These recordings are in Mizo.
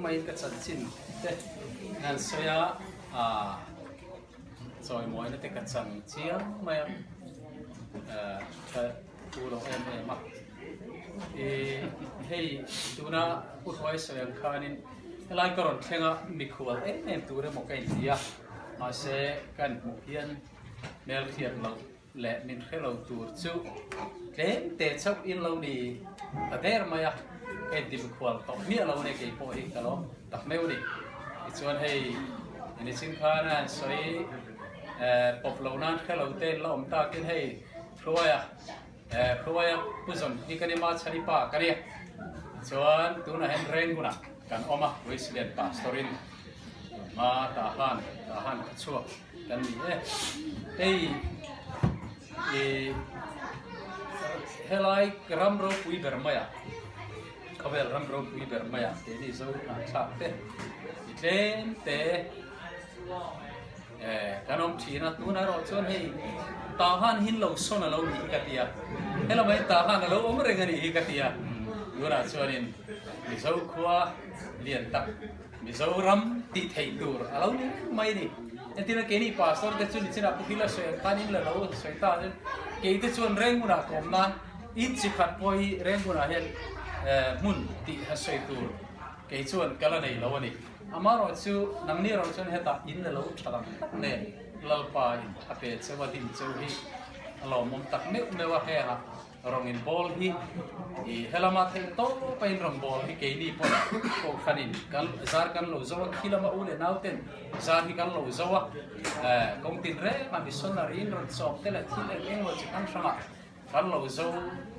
maiin ka chanchin te an sawi a, aaa chawimawina te ka chang chiang mai a, aaa ka thu lo em em a. Ih hei tuna Pu Hruai sawi ang khanin helai ka rawn thleng a, mikhual em em tur emaw ka inti a, mahse kan hmuh hian hmelhriat loh leh min hre lo tur chu tlem te chauh in lo ni ta der mai a, ka inti mikhual tawh miah lo nia kei pawh hi ka lawm tak meuh a ni. Tichuan hei nichin khan a han sawi pawp lo nan hre lo te in la awm takin hei Hruaia Hruaia Pu Zawn hi ka ni Machhani pa ka nia chuan tunah hian Rengunah kan awm a Wesley Pastor in hma Tahan Tahan khawchhuak kan ni e. Hei ih helai ram ropui ber mai ah khawvel ram ropui ber mai ah keini zo hnah thlak te i tlem te eh kan awm thin a tunah erawh chuan hei Tahan hin lo sawn a lo nih hi ka ti a helamah hian Tahan a lo awm reng a nih hi ka ti a tunah chuanin Mizo khua lian tak Mizoram tih theih tur a lo ni reng mai a ni. Entirna keini pastor te chu nichinah Pu Hila sawi ang khan in la lo sawi ta chuan kei te chuan Rengunah ka awm nan in chi khat pawh hi Rengunah hian hmun tih a sawi tur kei chuan ka la nei lo a ni. Amaherawh chu nangni erawh chuan hetah in la lo tha dang tak nen Lalpa in a pe cheu a din cheu hi a lawmawm tak meuh meuh a hengah Rawng in bawl hi i helama theih tawp a in rawn bawl hi keini pawn kohhran in kan zar kan lo zo a, khi lama u leh nau ten zar hi kan lo zo a, eh kawng tin reng a missionary in rawn chawp te leh thil eng eng emaw chi hrang hrang ah kan lo zo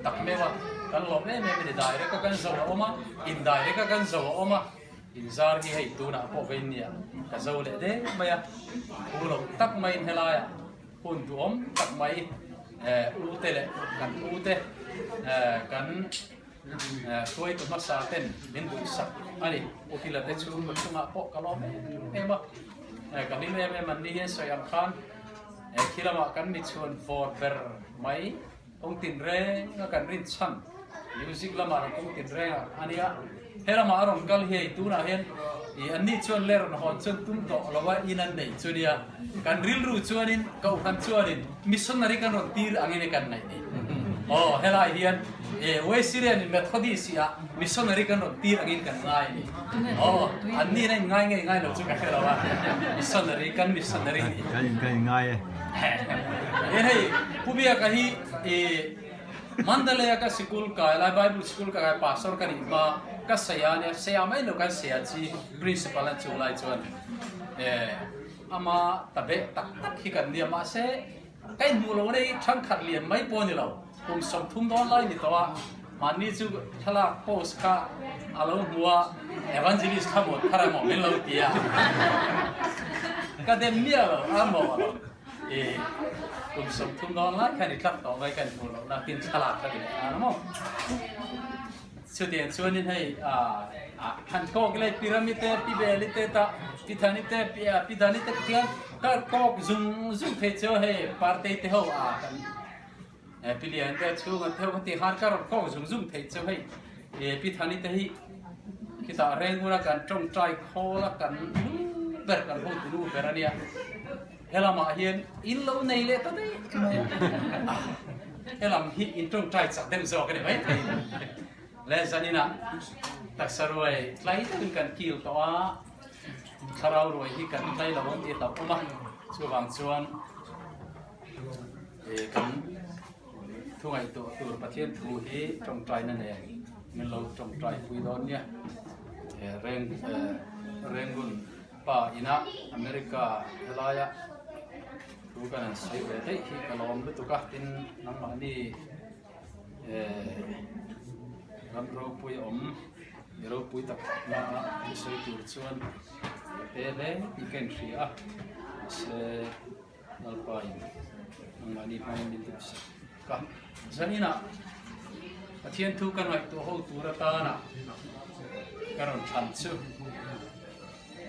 tak meuh a, kan lawm em em a ni direct a kan zo a awm a, in direct a kan zo a awm a, in zar hi hei tunah pawh vein nia ka zo leh deng mai a, phu lo tak maiin helai ah. Hun duhawm tak mai u te leh kan pu te kan hruaitu hmasa ten min duhsak a ni. Ukila te chhungkaw chungah pawh ka lawm em em a, ka hlim em em an ni hian sawi ang khan khi lamah kan mi chhuan vawr ber mai kawng tinreng a kan rinchhan music lamah leh kawng tinreng ah a nia. He lamah a rawn kal hi hei tunah hian ih an ni chuan le rawn hawn chuan tum tawh lo a in an neih chu nia kan rilru chuanin kohhran chuanin missionary kan rawn tir angin kan neih ni aw helai hian ih Wesleyan in Methodist ah missionary kan rawn tir angin kan ngai a ni aw an ni in a inngai ngei ngai lo chu ka hre lo a missionary kan missionary ni Kan in kan inngai e. He hei Pu Biaka hi ih Mandalay a ka sikul kai lai Bible sikul ka kai pastor ka nih hma ka saya ania saya mai lo kan saya chi principal an chu lai chuan eh ama ta beh tak tak hi kan nia mahse ka inhmuh lo nei thangkhat lian mai pawh ni lo kum 30 dawn lai ni tawh a mahni chu thlalak post kha a lo hmu a evangelist kha maw thar emaw min lo ti a ka dem miah lo a maw lo I kum 30 dawn lai khan i tlat tawh mai kan hmuh loh nakin thlalak ka ni leh nghal a maw? Chutiang chuanin hei han kawk leh Pirami te, Pi Beli te tah Pi Thani te, Pi Dani te tiang ka kawk zung zung thei chu hei Partei te ho a kan Pi Lian te chhunga te ho kha ti khan ka rawn kawk zung zung thei chu hei Pi Thani te hi khitah Rengura kan tawngtai khawl a kan ber kan hotunu ber a nia. He lamah hian in lo nei leh ta daih mai a, he lam hi in tawngtai chak deuh zawk a ni maithei. Le zaninah taksa ruai tlai deuhin kan kil tawh a, thlarau ruai hi kan tlai lo ang tih a hlauhawm a, chuvang chuan kan thu ngaihtuah tur Pathian thu hi tawngtaina nen min lo tawngtai pui dawn nia. Reng Rengun. Pa inah America helaia thu kan han sawi ve daih hi ka lawm lutuk a, tin nangmahni ram ropui awm mi ropui tak na a an sawi tur chuan ka pe hle tih ka inhria a, mahse Lalpa in nangmahni hmangin min duhsak ka zaninah Pathian thu ka ngaihtuah ho tur atana ka rawn thlan chu.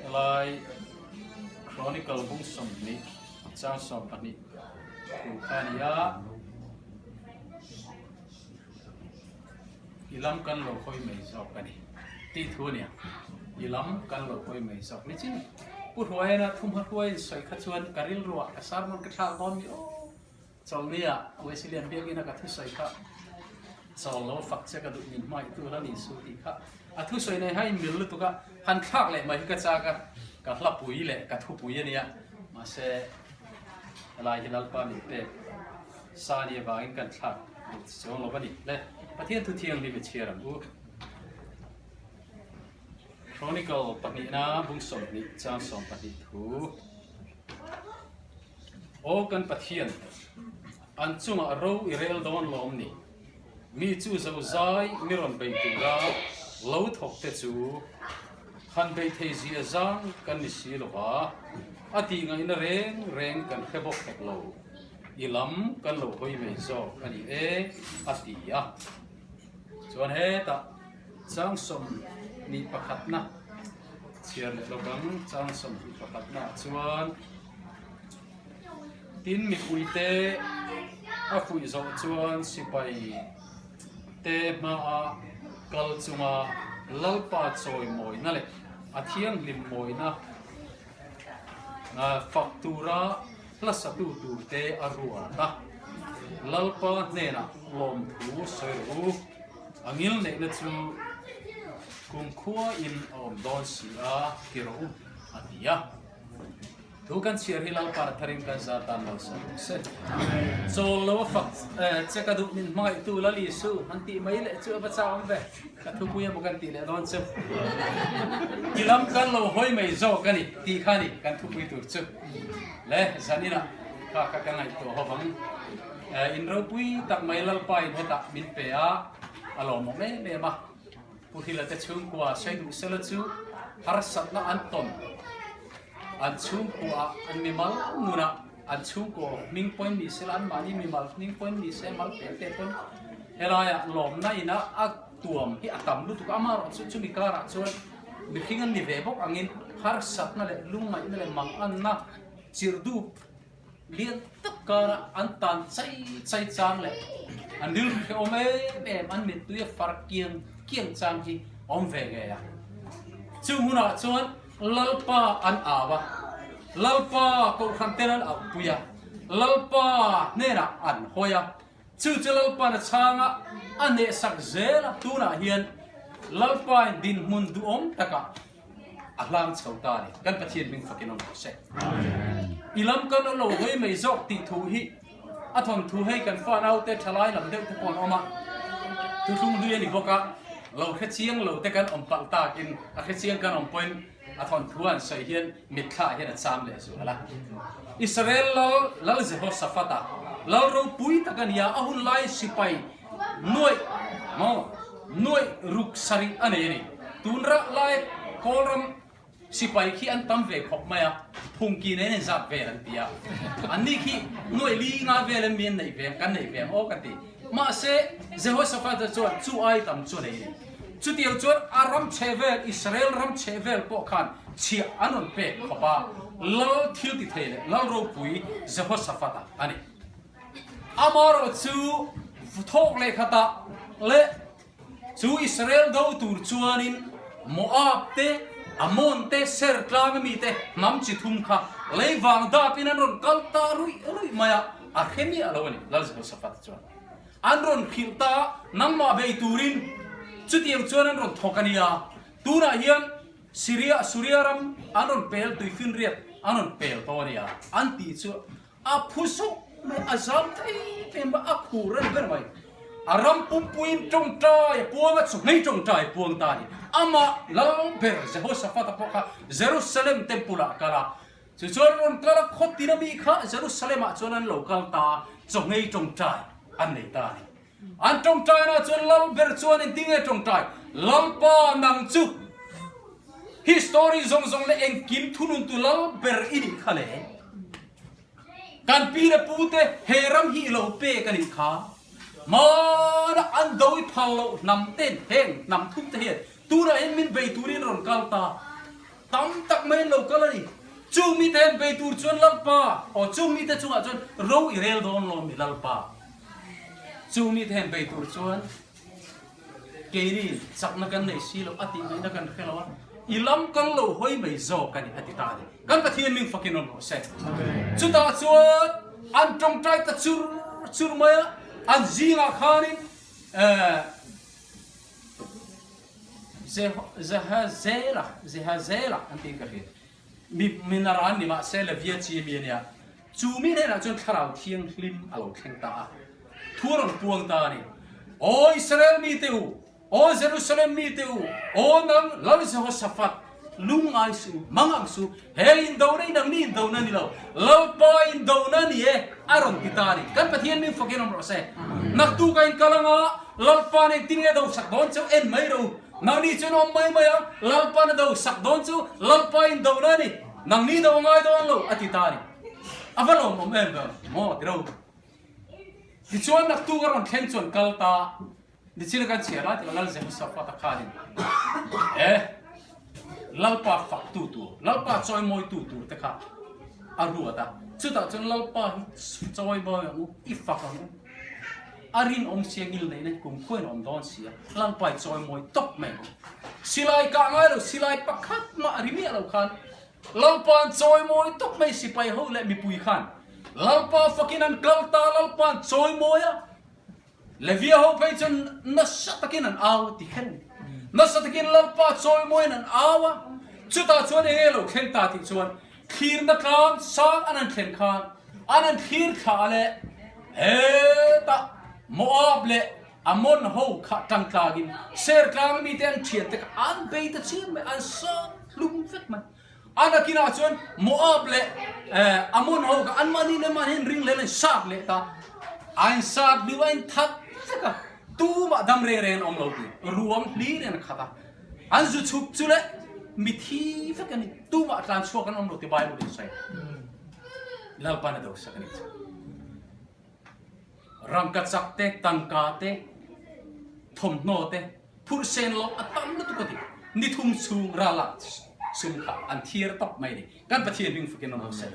Helai Chronicle bung 20 chang 12 thu kha a ni a, i lam kan lo hawi mai zawk a ni tih thu a ni ang. I lam kan lo hawi mai zawk ni chin. Pu Hruaiana thumhma hruaiin sawi kha chuan ka rilruah ka sermon ka thlak dawn mi aw. Chawlhnia Wesleyan biakina ka thusawi kha chawl lo fak che ka duh min hmaih tur a ni su tih kha a thusawi nei ha in mil lutuk a, han thlak leh mai hi ka chak a, ka hlapui leh ka thupui a nia, mahse helai hi Lalpa min pek sa ni avangin kan thlak duh chuang lo a ni. Le Pathian thu thianghlim i chhiar ang u. Chronicle pahnihna bung 20 chang 12 thu. Aw kan Pathian, an chungah ro i rel dawn lawm ni? Mi chu zozai mi rawn bei tura lo thawk te chu han bei thei zia zang kan ni si lo va, a tih ngaihna reng reng kan hre bawk hek lo, i lam kan lo hawi mai zawk a ni e, a ti a. Chuan hetah chang 21 pakhatna chhiar leh lawk ang, chang 21 pakhatna ah chuan Tin mipuite a fuih zawh chuan sipai te hmaa kal chunga Lalpa chawimawina leh a thianghlim mawina fak tura hla satu turte a ruat a. Lalpa hnenah lawmthu sawi rawh u, a ngilneihna chu kumkhuain a awm dawn si a ti rawh u, a ti a. Thu kan chhiar hi Lalpa tharin kan zar tan lo sa rawh se. Chawl lo a fak che ka duh min hmangaihtu Lal Isu han tih mai leh chu a va chak awm ve. Ka thupui emaw kan tih leh dawn chu. I lam kan lo hawi mai zawk a ni tih kha a ni kan thupui tur chu. Le zaninah kha kha ka ngaihtuah ho vang. In ropui tak mai Lalpa in hetah min pe a, a lawmawm em em a. Pu Hila te chhungkua sawi duh sela chu harsatna an tawn. An chhungkuaah an mimal nunah an chhungkua hming pawhin ni sela anmahni mimal hming pawhin ni se mal tel te pawn helaiah lawmna ina a tuam hi a tam lutuk a, amaherawh chu chumi karah chuan mihring an ni ve bawk angin harsatna leh lungngaihna leh manganna chirhdup lian tak karah an tan chai chai chang leh an rilru hi awm em em an mittui a far kiang kiang chang hi awm ve ngei a. Chu hmunah chuan Lalpa an au a, Lalpa kohhran ten an auhpui a, Lalpa hnenah an hawi a, chu chu Lalpa'n a chhang a, a nehsak zel a, tunah hian Lalpain dinhmun duhawm takah A hlang chho ta a ni. Kan Pathian hming fakin awm rawh se. I lam kan lo hawi mai zawk tih thu hi a thawnthu hei kan fa naute thalai lam deuh te pawh an awm a, thuthlung hlui a ni bawk a, lo hre chiang lo te kan awm palh takin a hre chiang kan awm pawhin a thawnthu an sawi hian mitthla ah hian a cham leh zual a. Israel lal Lal Jehoshaphat-a lal ropui tak a ni a, a hun lai sipai Nuaih maw? Nuaih ruk sarih a nei a ni. Tun rah lai Kawlram sipai khi an tam ve khawp mai a, phungki nen in zat vel an ti a. Anni khi nuaih li nga vel an mi an neih ve ang, kan neih ve ang aw ka ti. Mahse, Jehoshaphat-a chuan chu ai tam chu a nei a ni. Chutiang chuan a ram chhe vel, Israel ram chhe vel pawh khan chhiah an rawn pek khawp a, lal thil ti thei leh lal ropui Jehoshaphat-a a ni. Amaherawh chu thawk leh khatah leh chu Israel do tur chuanin Moab te, Ammon te, Ser tlanga mite hnam chi thum kha lei vang dapin an rawn kal ta ruih ruih mai a, a hre miah lo a ni, Lal Jehoshaphat chuan an rawn hrilh ta a, nangmah bei turin chutiang chuan an rawn thawk a nia, tunah hian Syria, Suria ram an rawn pel tuifinriat an rawn pel tawh a nia, an tih chu A phu suh mai, a zam thei thei mai, a khur a ni ber mai. A ram pumpuiin tawngtai a puang a, chawhmei tawngtai a puang ta a ni. Amah lal ber Jehoshaphat-a pawh kha Jerusalem temple-ah a kal a. Chu chuan rawn kal a, khaw tina mi kha Jerusalem-ah chuan an lo kal ta a, chawhmei tawngtai an nei ta a ni. An tawngtaina chuan lal ber chuan engtin nge tawngtai? Lalpa nang chu history zawng zawng leh engkim thununtu lal ber i nih kha le. Kan pi leh pu te he ram hi i lo pek a nih kha. Hmana an do i phal loh hnam ten heng hnam thum te hian tunah hian min bei turin rawn kal ta. Tam tak mai an lo kal a ni. Chung mite hian bei tur chuan Lalpa, aw chung mite chungah chuan ro i rel dawn lawm i Lalpa. Chung mite hian bei tur chuan keini chakna kan nei si lo, a tih ngaihna kan hre lo a. I lam kan lo hawi mai zawk a ni, a ti ta a ni. Kan Pathian ming fakin awm rawh se. Chutah chuan an tawngtai ta chur chur mai a, an zingah khanin Jehazela, Jehazela an tiin ka hria. Mi minaran ni mah se Levia chi mi a nia. Chu mi hnenah chuan Thlarau Thianghlim a lo thleng ta a, thu a rawn puang ta a ni. Aw Israel mite u, aw Jerusalem mite u, aw nang Lal Jehoshaphat, lungngai suh u, mang ang suh, he indona hi nangni indona a ni lo, Lalpa indona a ni e, a rawn ti ta a ni. Kan Pathian min fakin awm rawh se. Naktuk a inkal anga Lalpa nen tin nge do sak dawn cheu en mai rawh u. Nangni chuan awm mai mai a, Lalpa'n a do sak dawn chu Lalpa in dona a ni, nangni do a ngai dawn lo, a ti ta a ni. A va lawmawm em ve maw tiro. Tichuan naktuk a rawn thleng chuan kal ta, nichin a kan chhiar lai tih Lal Jehoshaphat-a khanin he Lalpa faktu tur, Lalpa chawimawitu tur te kha a ruat a, chutah chuan Lalpa hi chawimawi ang u, i fak ang u. A rinawm sia ngil neihna hi kum khuain a awm dawn si a, Lalpai chawimawi tawp mai ang. Silai kah ngai lo, silai pakhat mah a ri miah lo khan Lalpa'n chawimawi tawp mai sipai ho leh mipui khan Lalpa fakin an kal ta, Lalpa'n chawimawi a, Levia ho phei chuan nasa takin an au ti kher a ni. Nasa takin Lalpa chawimawiin an au a, chutah chuan eng nge lo thleng ta tih chuan Thlirna tlang sang an han thlen khan an han thlir thla a le, hetah Moab leh Ammon ho kha tang tlangin Ser tlang mite an thiante kha an bei ta chiang mai, an sat hlum vek mai. A nakinah chuan Moab leh Ammon ho kha anmahni leh mahni an ring leh an sat leh ta, a insat hnu a inthat vek a, tumah dam reng reng an awm lo tih ruang hlir in a khat a. An zu chhuk chu le mithi vek a ni, tumah tlan chhuak an awm lo ti Bible in sawi. Lalpan a do sak a ni chu. Rangka chak te, tangka te, thawmhnaw te phurh sen lo a tam lutuk a ti. Ni thum chhung ral ah sum kha an thiar tawp mai a ni. Kan Pathian hming fakin awm rawh se.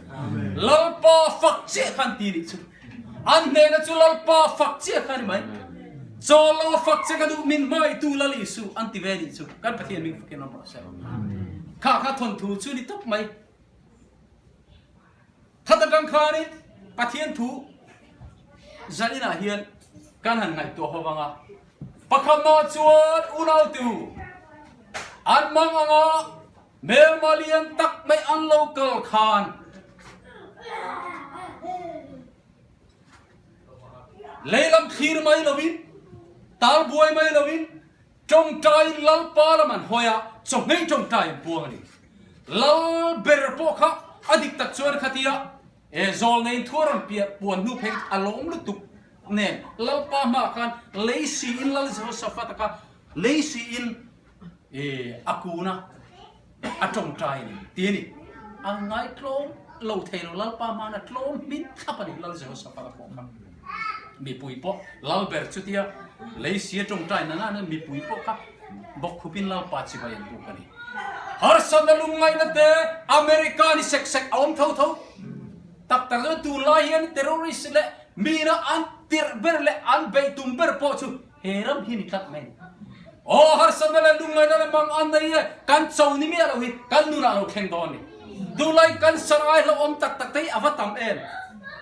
Lalpa fak chiah kha an ti nih chu. An hnehna chu Lalpa fak chiah kha a ni mai. Chaw lo fak che ka duh min hmaitu Lal Isu an ti ve nih chu. Kan Pathian hming fakin awm rawh se. Kha kha thawnthu chu ni tawp mai. Khat atang khanin Pathian thu zaninah hian kan han ngaihtuah ho vang a. Pakhatna chuan unautu an mang anga Hmelma lian tak mai an lo kal khan leilam thlir mai lovin, tal buai mai lovin, tawngtaiin Lalpa lam an hawi a, chawhmei tawngtai an puang a ni. Lal ber pawh kha a dik tak chuan khatia e zawlneiin thu a rawn piah puan hnu phei a lawm lutuk nen Lalpa hmaah khan lei siin Lal Jehoshaphat-a kha lei siin E, a kun a, a tawngtai a ni, ti a ni. A ngaitlawm lo thei lo, Lalpa hmana a tlawm hmin thlap a ni, Lal Jehoshaphat-a pawh kha. Mipui pawh, Lal ber chutia lei si a tawngtai na nana mipui pawh kha bawkkhupin Lalpa chibai an buk a ni. Harsatna lungngaihna te America ni sek sek a awm tho tho. Tak tak chuan tunlai hian terrorist leh mina an tirh ber leh an beih tum ber pawh chu He ram hi ni tlat mai a ni. Aw harsatna leh lungngaihna leh mang an nei e, kan cho ni miah lo hi kan nunah lo thleng dawn a ni. Tunlai cancer ai hlauhawm tak tak te hi a va tam em.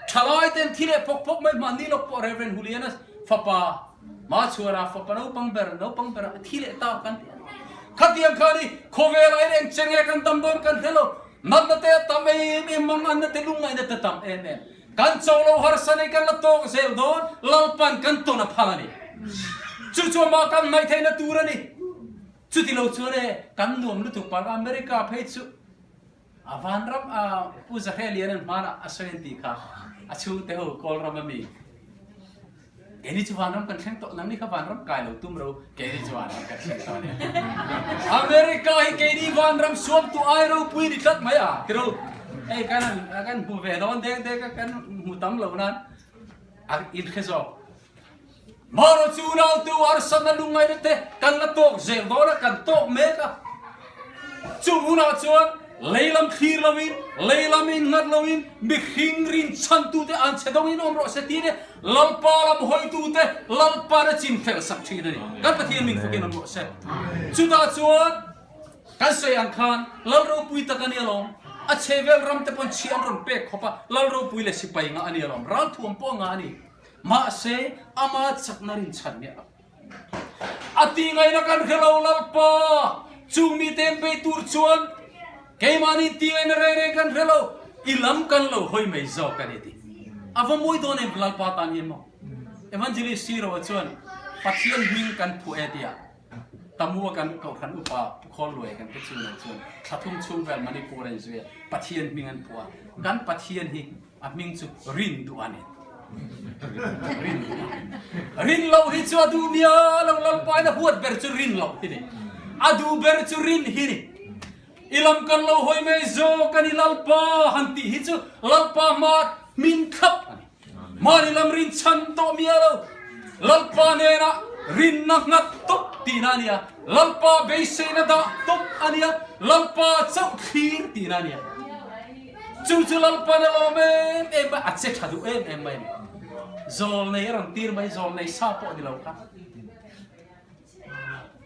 Thalai ten thi leh phawk phawk mai hmanni lawk pawh Rev. Huliana fapa Machhuara fapa naupang ber naupang ber a thi leh ta kan ti a ni. Khatiang khan i khawvelah hian eng che nge kan dam dawn kan hre lo. Natna te a tam em em, manganna te lungngaihna te tam em em. Kan cho lo harsa nei kan la tawk zel dawn, Lalpan kan tawn a phal a ni. Chu chu amah kan hnaih theihna tur a ni. Chuti lo chuan e, kan nuam lutuk palh a, America phei chu a vanram a Pu Zahre Lian an hmanah a sawi an tih kha, a chhungte ho Kawlram a mi. Keini chu vanram kan thleng tawh, nangni kha vanram kai lo tum ro, keini chu vanram kan thleng tawh a ni. America hi keini vanram suamtu ai ropui ni tlat mai a, tiro hei kan kan hmu ve dawn deng deng a, kan hmu tam lo nan a inhre zawk. Maro chu unautu harsatna lungngaihna te kan la tawk zel dawn a, kan tawk mek a. Chung hunah chuan lei lam thlir loin, lei lam innghat loin mihring rinchhantute an che dawngin awm rawh se tih leh Lalpa lam hawitute Lalpa'n a chin fel sak thin a ni. Kan Pathian min fakin awm rawh se. Chutah chuan. Kan sawi ang khan Lal ropui tak a ni alawm. A chhevel ram te pawn chhi an rawn pek khawp a, Lal ropui leh sipai ngah a ni alawm. Ralthuam pawh a ngah a ni. Mahse, ama chakna rinchhan miah lo. A ti ngaihna kan hre lo Lalpa, chung mite an bei tur chuan keimahni ti ngaihna reng reng kan hre lo, i lam kan lo hawi mai zawk a ni ti. A va mawi dawn em Lalpa tan hian maw? Evangelist Siro-a chuan Pathian hming kan phuah e tia Tamua kan kohhran upa Pu Khawlluai kan te chu nen chuan thla thum chhung vel Manipur a inzui a, Pathian hming an phuah a, kan Pathian hi A hming chu rin duh a ni. Rin duh a. Rin loh hi chu a duh nia lo Lalpain a huat ber chu rin loh hi ni. A duh ber chu rin hi ni. I lam kan lo hawi mai zawk a ni Lalpa han tih hi chu Lalpa hma hmin thlap a ni. Mahni lam rin chhan tawh mia lo. Lalpa hnenah rinna nghat tawp tihna a nia. Lalpa beiseina dah tawp a nia. Lalpa chauh thlir tihna a nia. Chu chu Lalpan a lawm em em mai, a che tha duh em em mai a ni. Zawlnei a rawn tir mai, zawlnei sa pawh a ni lo kha.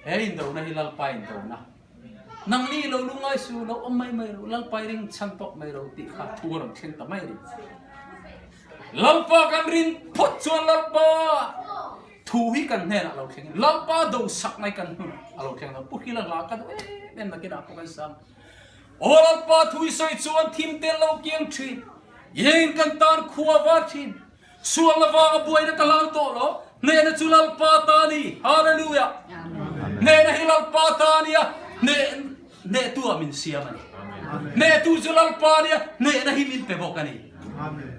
He indona hi Lalpa indona. Nangni lo lungai su, lo awm mai mai ru, Lalpa i ring chhan tawk mai ro tih kha thu a rawn thleng ta mai a ni. Lalpa kan rin phawt chuan Lalpa thu hi kan hnenah a lo thleng. Lalpa dosak mai kan hnun a lo thleng lo. Pu Hila hla ka duh em em nakinah pawh kan sang. Aw Lalpa thu i sawi chuan thim tel lo kiang thin, Ieng kan tan khua var thin, Sual avanga buaina ka hlau tawh lo, Hnehna chu Lalpa ta a ni, Hallelujah! Hnehna hi Lalpa ta a nia, hneh hnehtu ah min siam a ni. Hnehtu chu Lalpa a nia, hnehna hi min pe bawk a ni.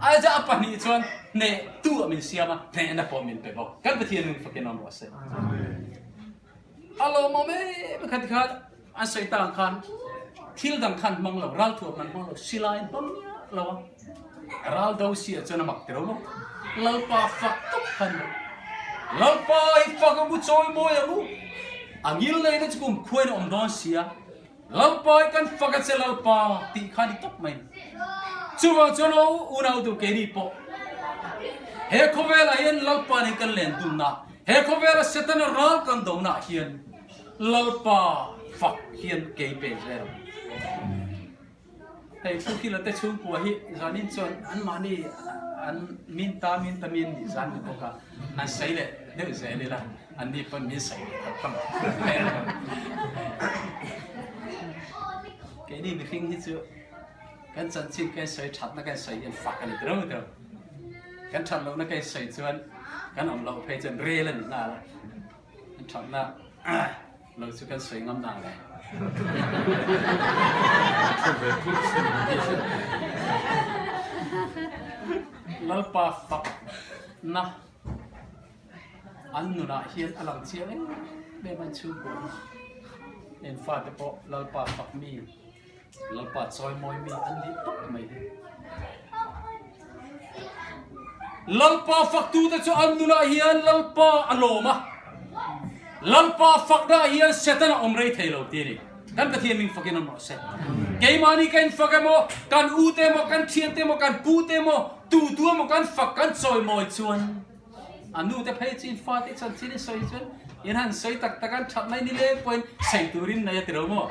Aia a pahnih chuan hnehtu ah min siam a, hnehna pawh min pe bawk. Kan Pathian min fakin awm rawh se. A lawmawm em khat khan an sawi ta ang khan thil dang khan hmang lo, ral thuam an hmang lo, silai an hmang miah lo a, ral do si ah chuan a mak tiro maw? Lalpa fak tawp khan lo. Lalpa i fak ang u, chawi mawi ang u, a ngil neihna chu kum khuain a awm dawn si a, Lalpa i kan fak a che Lalpa tih kha a ni tawp mai. Chuvang chuan aw unau tu keini pawh he khawvelah hian Lalpa nen kan len dunna, he khawvela Setana ral kan donaah hian Lalpa fak hian kei pe zel ang. Hei Thukhila te chhungkua hi zanin chuan anmahni an min ta min ta min nih zan ni bawk a, an sawi leh deuh zel ila anni pawn min sawi leh tho tham. Keini mihring hi chu kan chanchin kan sawi thatna kan sawi hian fak a ni tiro tiro. Kan that lohna kan sawi chuan kan awm loh phei chuan rel a ni nghal a. An thatna lo chu kan sawi ngam nang le. Lalpa fakna an nunah hian a lang chiang em em an chhungkua hi. En fate pawh Lalpa fak mi, Lalpa chawimawi mi an nih tawp mai hi. Lalpa faktute chu an nunah hian Lalpa a lawm a, Lalpa faknaah hian Setana awm rei thei lo ti a ni. Kan Pathian min fakin awm rawh se. Keimahni ka infak emaw, kan ute emaw, kan thiante emaw, kan pute emaw, tutu emaw kan fak kan chawimawi chuan a nute phei chu in fate chanchin in sawi chuan in han sawi tak tak an that mai ni leng pawhin sawi turin nei a ti lo maw?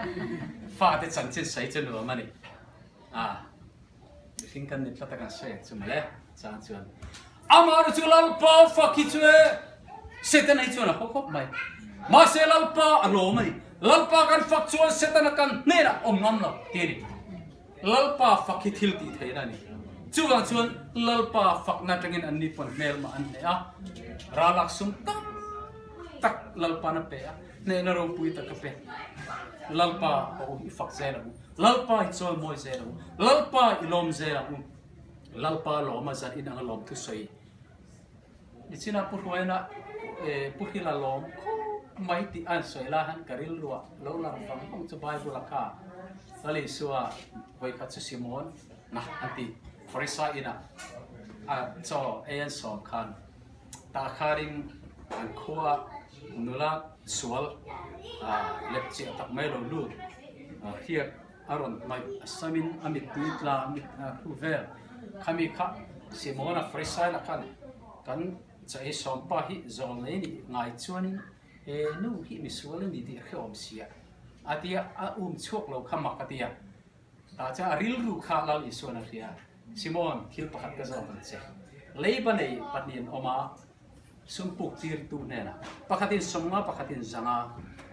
Fate chanchin sawi chu nuam a ni. A. Mihring kan ni tlat a kan sawi ang chu mawle chang chuan amah chu Lalpa fak hi chu e Setana hi chuan a haw khawp mai mahse Lalpa a lawm a ni Lalpa kan fak chuan Setana kan hnenah awm ngam lo ti a ni Lalpa fak hi thil tih theihna a ni chuvang chuan Lalpa fakna atangin an ni pawn hmelmah an hneh a ralak sum tam tak Lalpa'n a pe a hnehna ropui tak a pe Lalpa a awm i fak zel ang u. Lalpa i chawimawi zel ang u. Lalpa i lawm zel ang u. Lalpa lawma zan in anga lawm thusawi Nichina Pu Hruaina Pu Hrila lawm khawp mai tih a insawi lai han ka rilruah lo lang vang vang chu Bible a kha Lal Isua vawikhat chu Simon na an ti Farisai inah a chaw ei an sawm khan tah kharin an khua nula sual lepchiah tak mai lo lut Hriat a rawn hnaih a samin a mittui tla mit hru vel. Khami kha Simona Farisai lah khan kan chaei sawmpa hi zawl nei nih ngai chuanin he nu hi misual a ni tih a hrehawm si a. A ti a, a um chhuak lo kha mak a ti a. Tah chuan a rilru kha Lal Isuan a hria, Simon, thil pakhat ka zawt ang che. Leiba nei pahnihin awm a, sum puk tirtu hnenah pakhatin sawmnga pakhatin zanga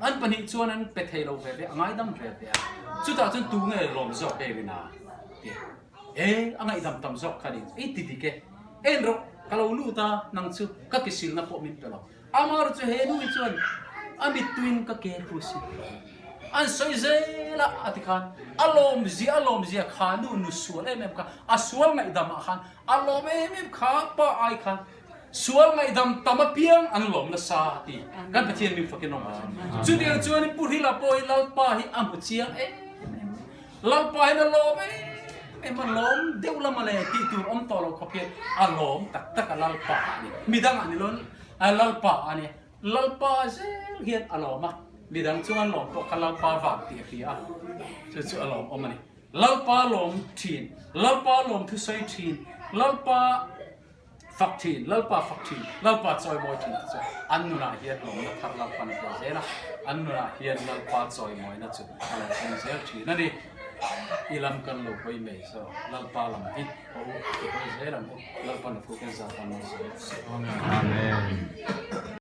an pahnih chuan an pe thei lo ve ve, a ngaidam ve ve a. Chutah chuan tu nge lawm zawk hei rina? Ti a. E, a ngaihdam tam zawk kha ni. I ti dik e. En rawh, ka lo lut a, nang chu ka kisilna pawh min pe lo. Amar chu he nu hi chuan a mittuin ka ke hu si. An sawi zel a, a ti khan a lawm zia a lawm zia kha nu nu sual em em kha a sual ngaihdam ah khan a lawm em em kha pa ai khan sual ngaihdam tam apiang an lawm nasa a ti. Kan Pathian min fakin awm rawh se. Chutiang chuan Pu Hrila pawh hi Lalpa hi a hmu chiang em em. Lalpa hian a lawm em em a, lawm deuh lama le tih tur awm tawh lo khawp hian a lawm tak tak a Lalpa a ni. Midang ah ni lo Lalpa a ni. Lalpa zel hian a lawm a, midang chunga lawm pawh kha Lalpa vang tih a hria a, chu chu a lawm awm a ni. Lalpa lawm thin, Lalpa lawm thusawi thin, Lalpa Fak thin, Lalpa fak thin, Lalpa chawimawi thin te chu an nunah hian lawmna thar Lalpan a pe zel a, an nunah hian Lalpa chawimawina chu a lo thleng zel thin a ni. I lam kan lo hawi mai zawk, Lalpa lam hi a u i hawi zel ang u, Lalpan a thu kan zat a malsawm se. Amen.